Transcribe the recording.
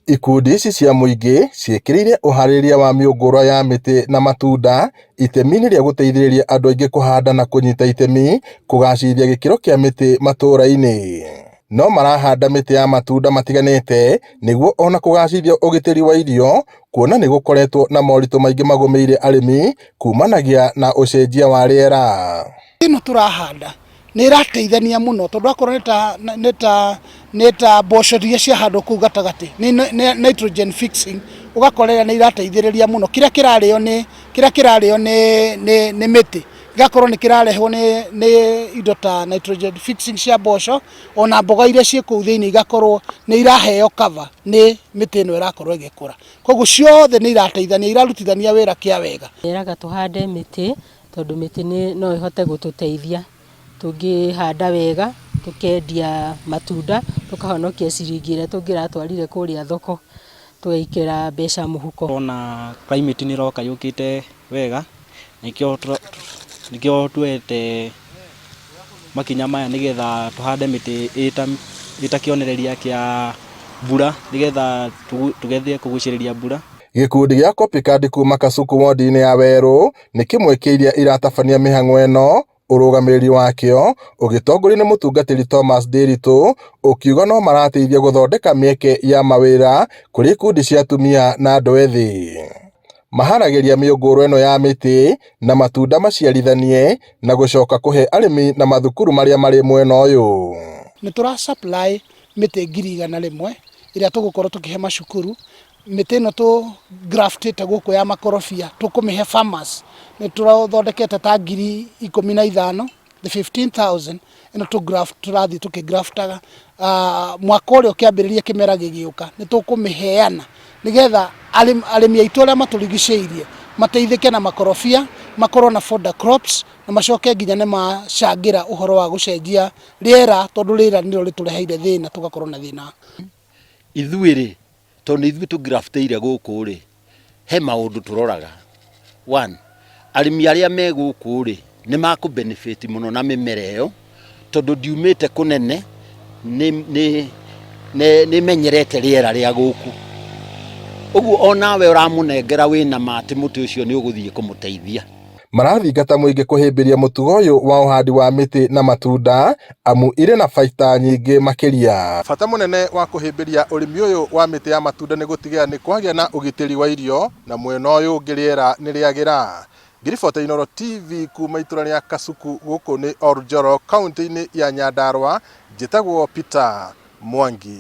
Ikundi ici cia mũingĩ ciĩkĩrĩire ũharĩrĩria wa mĩũngũrwa ya mĩtĩ na matunda itemi-inĩ rĩa gũteithĩrĩria andũ aingĩ kũhanda na kũnyita itemi kũgacĩrithia gĩkĩro kĩa mĩtĩ matũra-inĩ. No marahanda mĩtĩ ya matunda matiganĩte nĩguo ona kũgacĩrithia ũgitĩri wa irio kuona nĩ gũkoretwo na moritũ maingĩ magũmĩire arĩmi kumanagia na ũcenjia wa rĩera. Ĩno tũrahanda nĩ ĩrateithania mũno tondũ akorwo nĩ ta nĩ ta nĩ ta mboco iria ciahandwo kũu gatagatĩ nĩ nĩ nitrogen fixing ũgakorera nĩ irateithĩrĩria mũno kĩrĩa kĩrarĩo nĩ kĩrĩa kĩrarĩo nĩ nĩ nĩ mĩtĩ gĩgakorwo nĩ kĩrarehwo nĩ nĩ indo ta nitrogen fixing cia mboco ona mboga iria ciĩ kũu thĩinĩ igakorwo nĩ iraheo cover nĩ mĩtĩ ĩno ĩrakorwo ĩgĩkũra. Koguo ciothe nĩ irateithania irarutithania wĩra kĩa wega. Meraga tũhande mĩtĩ tondũ mĩtĩ no ĩhote gũtũteithia. Tũngĩhanda wega, tũkendia matunda, tũkahonokia ciringi ĩrĩa tũngĩratwarire kũrĩa thoko, tũgekĩra mbeca mũhuko. Tũrona climate nĩ ĩroka yũkĩte wega, nĩkĩo tuoete makinya maya nĩgetha tũhande mĩtĩ ĩta kĩonereria kĩa mbura, nĩgetha tũgerie kũgucĩrĩria mbura. Gĩkundi gĩa Copycat kuma Kasuku wondi-inĩ ya Werũ nĩ kĩmwe kĩa iria iratabania mĩhang'o ĩno, ũrũgamĩrĩri wakĩo ũgĩtongorio nĩ mũtungatĩri Thomas Ndiritu ũkiuga no marateithia gũthondeka mĩeke ya mawĩra kũrĩ ikundi cia atumia na andũ ethĩ. Maharagĩria mĩũngũrwa ĩno ya mĩtĩ na matunda maciarithanie na gũcoka kũhe arĩmi na mathukuru marĩa marĩ mwena ũyũ. Nĩ tũra supply mĩtĩ 100,000 ĩrĩa tũgũkorwo tũkĩhe macukuru Mĩtĩ ĩno tũ graftĩte gũkũ ya makorobia tũkũmĩhe farmers nĩ tũthondekete ta 15,000 the 15,000 ĩno tũ graft tũrathiĩ tũkĩ graftaga mwaka ũrĩa ũkĩambĩrĩria kĩmera gĩgĩũka nĩ tũkũmĩheana nĩgetha arĩmi aitũ arĩa matũrigicĩirie mateithĩke na makorobia makorwo na fodder crops na macoke nginya nĩ macangĩra ũhoro wa gũcenjia rĩera tondũ rĩera nĩrĩo rĩtũreheire thĩna tũgakorwo na thĩna. Ithuĩ rĩ, tondũ nĩ ithuĩ tũngraftĩire gũkũ rĩ, he maũndũ tũroraga. One, arĩmi arĩa me gũkũ rĩ, nĩ makũ benefit mũno na mĩmera ĩyo, tondũ ndiumĩte kũnene, nĩ nĩ nĩ menyerete rĩera rĩa gũkũ. Ũguo onawe ũramũnengera wĩna ma atĩ mũtĩ ũcio nĩ ũgũthiĩ kũmũteithia. Marathingata mũingĩ kũhĩmbĩria mũtugo ũyũ wa ũhandi wa mĩtĩ na matunda amu irĩ na baita nyingĩ makĩria. Bata mũnene wa kũhĩmbĩria ũrĩmi ũyũ wa mĩtĩ ya matunda nĩ gũtigĩrĩra nĩ kwagĩa na ũgitĩri wa irio na mwena ũyũ ũngĩ rĩera nĩ rĩagĩra. Ngĩribotera Inooro TV kuma itũra rĩa Kasuku gũkũ nĩ Oljoro kauntĩ-inĩ ya Nyandarua, njĩtagwo Peter Mwangi.